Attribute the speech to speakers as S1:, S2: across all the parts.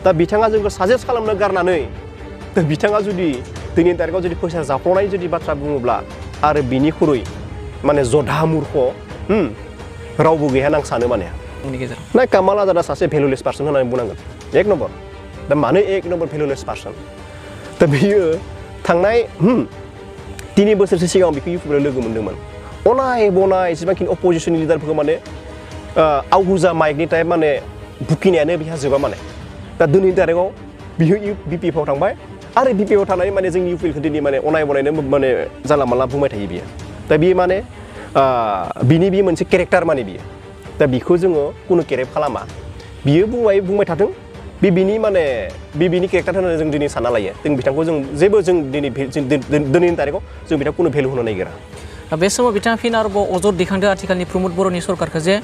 S1: दा बिथाङा जोंखौ साजेस्ट खालामनो गारनानै दा बिथाङा जुदि दिनैनि तारिखाव जुदि फैसा जाफ्ल'नाय जुदि बाथ्रा बुङोब्ला आरो बिनिख्रुइ माने जधा मुर्ख रावबो गैया होनना आं सानो माने ना कामाल आजादा सासे भेलुलेस पार्सन होननानै बुंनांगोन एक नम्बर दा मानो एक नम्बर भेलुलेस पार्सन दा बियो थांनाय 3 बोसोरसो सिगां बिखौ इउपिआव लोगो मोन्दोंमोन अनाय बनाय जेसेबांखिनि अपोजिसननि लिडारफोरखौ माने आहुजा माइकनि टाइप माने बुकिनायानो बिहा जोबा माने दा दिनैनि तारिखाव बियो बिपिएफआव थांबाय आरो बिपिएफआव थानानै माने जोंनि इउपिएलखौ दिनै माने अनाय बनायनो माने जानला मानला बुंबाय थायो बियो दा बियो माने बिनि बि मोनसे केरेक्टार माने बियो दा बिखौ जोङो कुनु केरेक्ट खालामा बियो बुंबाय थाथों बिनि माने बिनि केरेक्टार होननानै जों दिनै सानना लायो जों बिथांखौ जों जेबो जों दिनैनि तारिखाव जों बिथांखौ कुनु भेलु होनो नागिरा
S2: बे समाव बिथाङा फिन आरोबाव अजद दैखांदों आथिखालनि प्रमद बर'नि सरकारखौ जे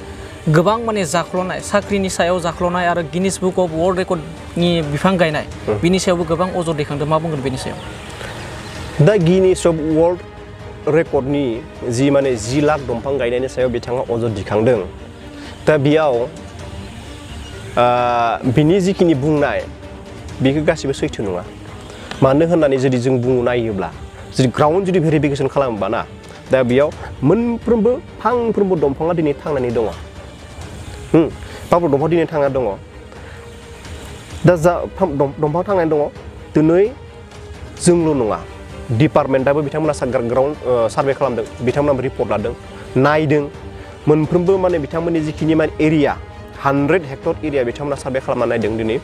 S2: गोबां माने जाख्ल'नाय साख्रिनि सायाव जाख्ल'नाय आरो गिनिस बुक अफ वर्ल्ड रेकर्डनि बिफां गायनाय बिनि सायावबो गोबां अजद दैखांदों मा बुंगोन बेनि सायाव
S1: दा गिनिस अफ वर्ल्ड रेकर्डनि जि माने 10 लाख दंफां गायनायनि सायाव बिथाङा अजद दिखांदों दा बेयाव बिनि जिखिनि बुंनाय बेखौ गासिबो सैथो नङा मानो होननानै जुदि जों नायोब्ला जुदि ग्राउन्ड जुदि भेरिफिकेसन खालामोबा ना दा बेयाव मोनफ्रोमबो फांफ्रोमबो दंफाङा दिनै थांनानै दङ फांफ्रोमबो दंफां दिनै थांना दङ दा जा दंफां थांनानै दङ दिनै जोंल' नङा डिपार्टमेन्टआबो बिथांमोना ग्राउन्ड सार्भे खालामदों बिथांमोना रिपर्ट लादों नायदों मोनफ्रोमबो माने बिथांमोननि जिखिनि माने एरिया 100 हेक्टर एरिया बिथांमोना सार्भे खालामना नायदों दिनै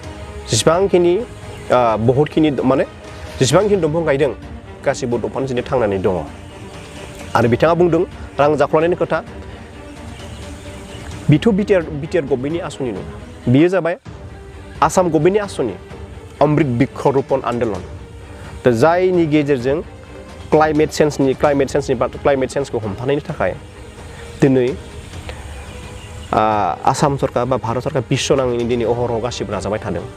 S1: जेसेबांखिनि बहुतखिनि माने जेसेबांखिनि दंफां गायदों गासिबो दंफां दिनै थांनानै दङ आरो बिथाङा बुंदों रां जाख्ल'नायनि खोथा बिथ' बिटिआर गभर्नमेन्टनि आसनि नङा बियो जाबाय आसाम गभर्नमेन्टनि आसनि अमृत बृक्ष रोपण आन्दलन दा जायनि गेजेरजों क्लाइमेट चेन्जखौ हमथानायनि थाखाय दिनै आसाम सरकार बा भारत सरकार बिश्व नाङैनो दिनै अहरह गासिबो नाजाबाय थादों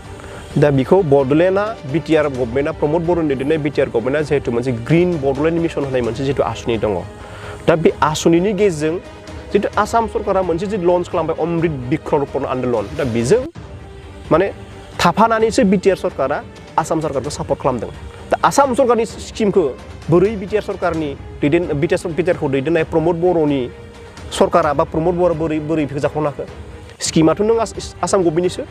S1: दा बिखौ बड'लेण्डआ बिटिआर गभर्नमेन्टआ प्रमद बर'नि दैदेननाय बिटिआर गभर्नमेन्टआ जिहेतु मोनसे ग्रिन बड'लेण्ड मिशन होनाय मोनसे जितु आसनि दङ दा बे आसनिनि गेजेरजों जितु आसाम सरकारा मोनसे जितु लन्च खालामबाय अमृत बृक्ष रोपण आन्दलन दा बेजों माने थाफानानैसो बिटिआर सरकारा आसाम सरकारखौ सापर्ट खालामदों दा आसाम सरकारनि स्किमखौ बोरै बिटिआर सरकारनि बिटिआरखौ दैदेननाय प्रमद बर'नि सरकारा बा प्रमद बर'आ बोरै बेखौ जाख्ल'नाखो स्किमाथ' नों आसाम गभर्नमेन्टनिसो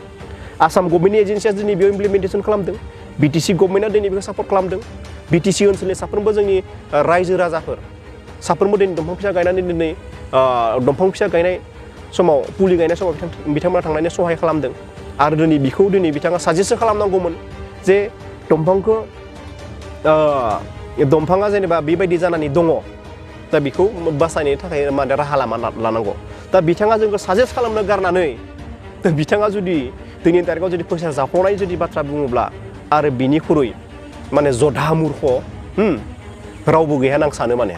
S1: आसाम गभर्नमेन्टनि एजेन्सिया दिनै बेयाव इमप्लिमेन्टेसन खालामदों बिटिसि गभर्नमेन्टआ दिनै बेखौ सापर्ट खालामदों बिटिसि ओनसोलनि साफ्रोमबो जोंनि रायजो राजाफोर साफ्रोमबो दिनै दंफां फिसा गायनानै दिनै दंफां फिसा गायनाय समाव फुलि गायनाय समाव बिथांमोना थांनानै सहाय खालामदों आरो दिनै बिथाङा साजेस्ट खालामनांगौमोन जे दंफाङा जेनेबा बेबायदि जानानै दङ दा बेखौ बासायनो थाखाय माने राहा लामा लानांगौ दा बिथाङा जोंखौ साजेस्ट खालामनो गारनानै दा बिथाङा जुदि दिनैनि तारिखाव जुदि फैसा जाफ्ल'नाय जुदि बाथ्रा बुङोब्ला आरो बिनिख्रुइ माने जधा मुर्ख रावबो गैया होनना आं सानो माने